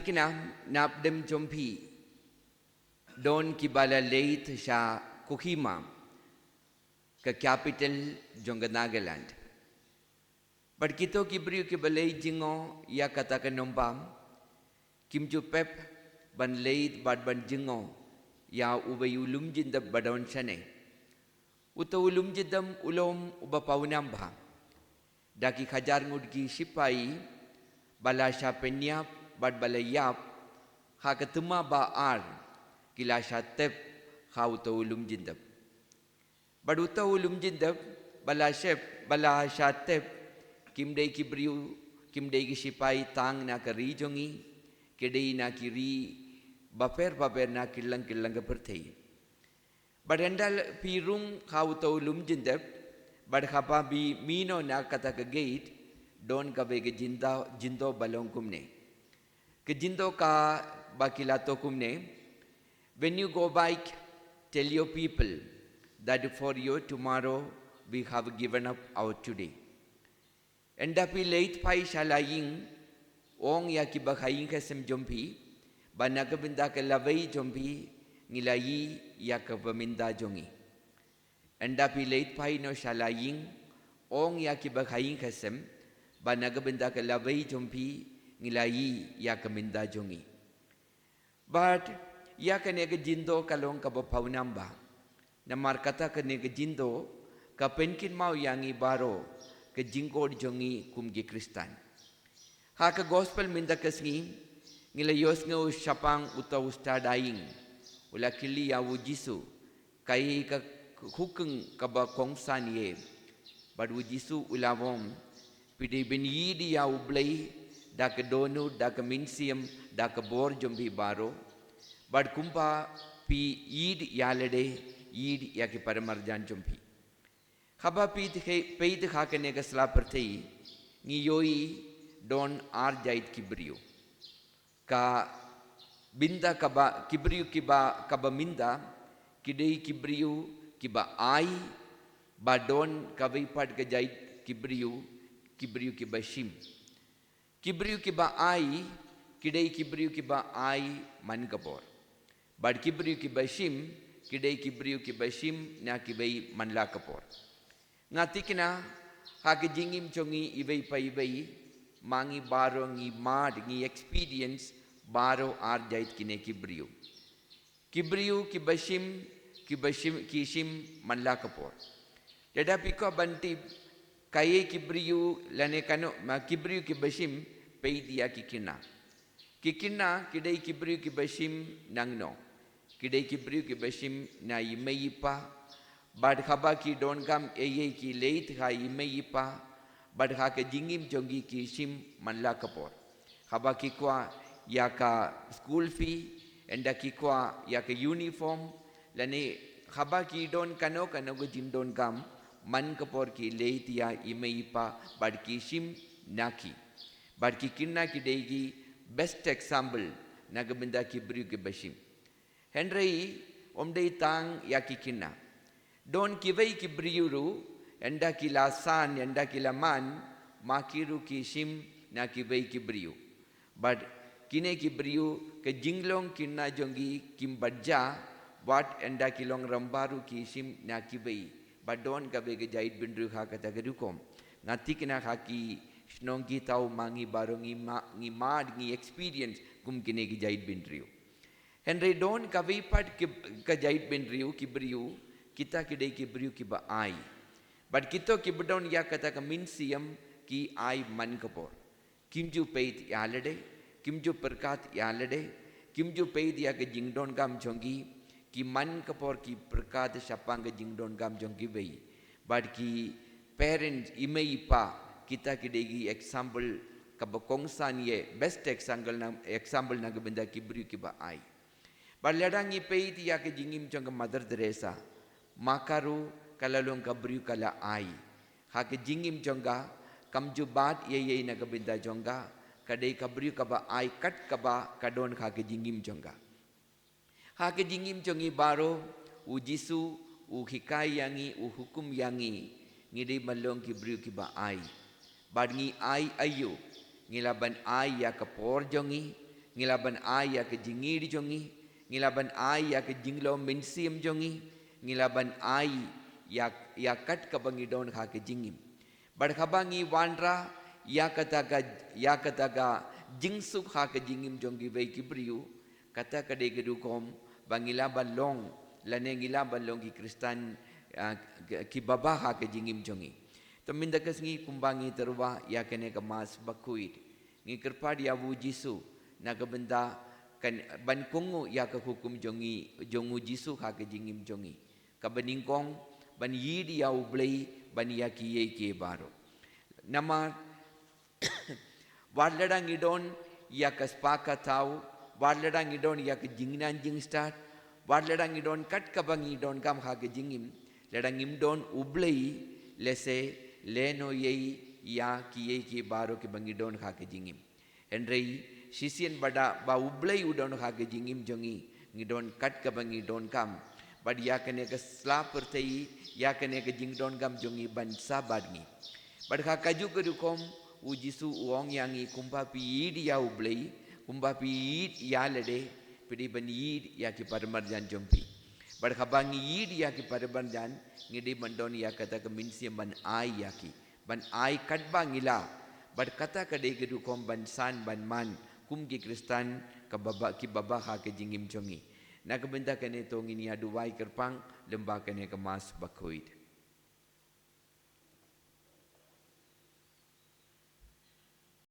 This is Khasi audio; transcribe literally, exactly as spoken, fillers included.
Kine napdem jong phi don kiba la leit sha Kohima, ka capital jong ka Nagaland. Bad kito ki briew kiba leit jngoh ïa kata ka nomba, kim ju pep ban leit bad ban jngoh ïa uwei u lum jyndep ba don shane. Uto u lum jyndep u long uba pawnam bha. Da ki hajar ngut ki shipai ba la shah pynïap bad ba la ïap ha ka thma ba ar, ki la shah tep ha uto u lum jyndep. Bad uto u lum jyndep ba la shep, ba la shah tep, kim dei ki briew, kim dei ki shipai tang na ka ri jong ngi, ki dei na ki ri bapher bapher na kylleng kylleng ka pyrthei. Bad ynda phi rung ha uto u lum jyndep, bad haba phi mih noh na kata ka gate, don kawei ka jynda, jyndoh ba long kumne. Ka jyndoh kaba ki la thoh kumne: "When you go back, tell your people that for your tomorrow we have given up our today." Ynda phi leit phai sha la ïing, ong ïa kiba ha ïing ha sem jong phi ba na ka bynta ka lawei jong phi ngi la ïoh ïa kaba mynta jong ngi. Ynda phi leit phai noh sha la ïing, ong ïa kiba ha ïing ha sem ba na ka bynta ka lawei jong phi ngi la ïoh ïa ka mynta jong ngi. Bad ïa kane ka jyndoh ka long kaba pawnam bha. Namar kata kane ka jyndoh ka pynkynmaw ïa ngi baroh ka jingkordor jong ngi kum ki Khristan. Ha ka gospel mynta ka sngi ngi la ïohsngew shaphang uto u stad aïing u la kylli ïa u Jisu kaei ka hukum kaba kongsan ïa. Bad u Jisu u la ong, phi dei ban ïeit ïa U Blei da ka dohnud, da ka mynsiem, da ka bor jong phi baroh. Bad kumba phi ïeit ïa lade, ïeit ïa ki paramarjan jong phi. Haba phi te, peit ha kane ka sla pyrthei ngi ïohi don ar jait ki briew. Ka bynta kaba, ki briew kiba, kaba mynta, ki dei ki briew kiba ai, bad don kawei pat ka jait ki briew, ki briew kiba shim. Ki briew kiba ai, ki dei ki briew kiba ai man ka por. Bad ki briew kiba shim, ki dei ki briew kiba shim na kiwei man la ka por. Nga thikna ha ka jingim jong ngi iwei pa iwei, ma ngi baroh ngi mad, ngi experience baroh ar jait kine ki briew. Ki briew kiba shim, kiba shim, ki shim man la ka por. Lada phi kwah ban tip kaei ki briew lane kano ma ki briew kiba shim, peit ïa ki khynnah. Ki khynnah ki dei ki briew kiba shim nangno? Ki dei ki briew kiba shim na i mei i pa. Bad haba ki donkam eiei ki leit ha i mei i pa. Bad ha ka jingim jong ki ki shim man la ka por. Haba ki kwah ïa ka school fee, ynda ki kwah ïa ka uniform, lane haba ki don kano kano ka jingdonkam, man ka por ki leit ïa i mei i pa bad ki shim na ki. Bad ki khynnah ki dei ki best example na ka bynta ki briew kiba shim. Hynrei ym dei tang ïa ki khynnah. Don kiwei ki briew ruh, ynda ki la san, ynda ki la man, ma ki ruh ki shim na kiwei ki briew. Bad kine ki briew ka jinglong khynnah jong ki kim bad ja, wat ynda ki long rangbah ruh ki shim na kiwei. Bad don kawei ka jait bynriew ha kata ka rukom. Nga thikna ha ki shnong ki thaw ma ngi baroh ngi ma, ngi mad ngi experience kum kine ki jait bynriew. Hynrei don kawei pat ki, ka jait bynriew ki briew, kita ki dei ki briew kiba ai. Bad kito kiba don ïa kata ka mynsiem ki ai man ka por. Kim ju peit ïa lade, kim ju pyrkhat ïa lade, kim ju peit ïa ka jingdonkam jong ki, ki man ka por ki pyrkhat shaphang ka jingdonkam jong kiwei. Bad ki parents, i mei i pa, kita ki dei ki example kaba kongsan ïa, best example na, example na ka bynta ki briew kiba ai. Bad lada ngi peit ïa ka jingim jong ka Mother Teresa, ma ka ruh ka la long ka briew ka la ai. Ha ka jingim jong ka, kam ju bat eiei na ka bynta jong ka, ka dei ka briew kaba ai kat kaba ka don ha ka jingim jong ka. Ha ka jingim jong ngi baroh, u Jisu u hikai ïa ngi, u hukum ïa ngi, ngi dei ban long ki briew kiba ai. Bad ngi ai aïu? Ngi lah ban ai ïa ka por jong ngi, Ngi lah ban ai ïa ka jingïeit jong ngi, ngi lah ban ai ïa ka jinglong mynsiem jong ngi, ngi lah ban ai ïa, ïa kat kaba ngi don ha ka jingim. Bad haba ngi wanrah ïa kata ka, ïa kata ka jingsuk ha ka jingim jong kiwei ki briew, kata ka dei ka rukom ba ngi lah ban long, lane ngi lah ban long ki Khristan, ah, ki, ki babha ha ka jingim jong ngi. To mynta ka sngi kumba ngi tyrwa ïa kane ka Mass bakhuid, ngi kyrpad ïa u Jisu na ka bynta kan ban kohnguh ïa ka hukum jong ngi, jong u Jisu ha ka jingim jong ngi, kaba nyngkong ban ïeit ïa U Blei bad ïa kiei kiei baroh. Namar wat lada ngi don ïa ka spah ka thaw, wat lada ngi don ïa ka jingïaid jingstad, wat lada ngi don kat kaba ngi donkam ha ka jingim, lada ngim don U Blei, lehse lehnoh ïa kiei kiei baroh kiba ngi don ha ka jingim. Hynrei shisien ba da ba U Blei u don ha ka jingim jong ngi, ngi don kat kaba ngi donkam. Bad ïa kane ka sla pyrthei, ïa kane ka jingdonkam jong ngi ban sah bad ngi. Bad ha kajuh ka rukom u Jisu u ong ïa ngi, kumba phi ïeit ïa U Blei, kumba phi ïeit ïa lade, phi dei ban ïeit ïa ki para marjan jong phi. Bad haba ngi ïeit ïa ki para marjan, ngi dei ban don ïa kata ka mynsiem ban ai ïa ki, ban ai katba ngi lah. Bad kata ka dei ka rukom ban san ban man kum ki Khristan ka babha, ki babha ha ka jingim jong ngi. Na ka bynta kane to ngin ïa duwai kyrpang lyngba kane ka Mass bakhuid.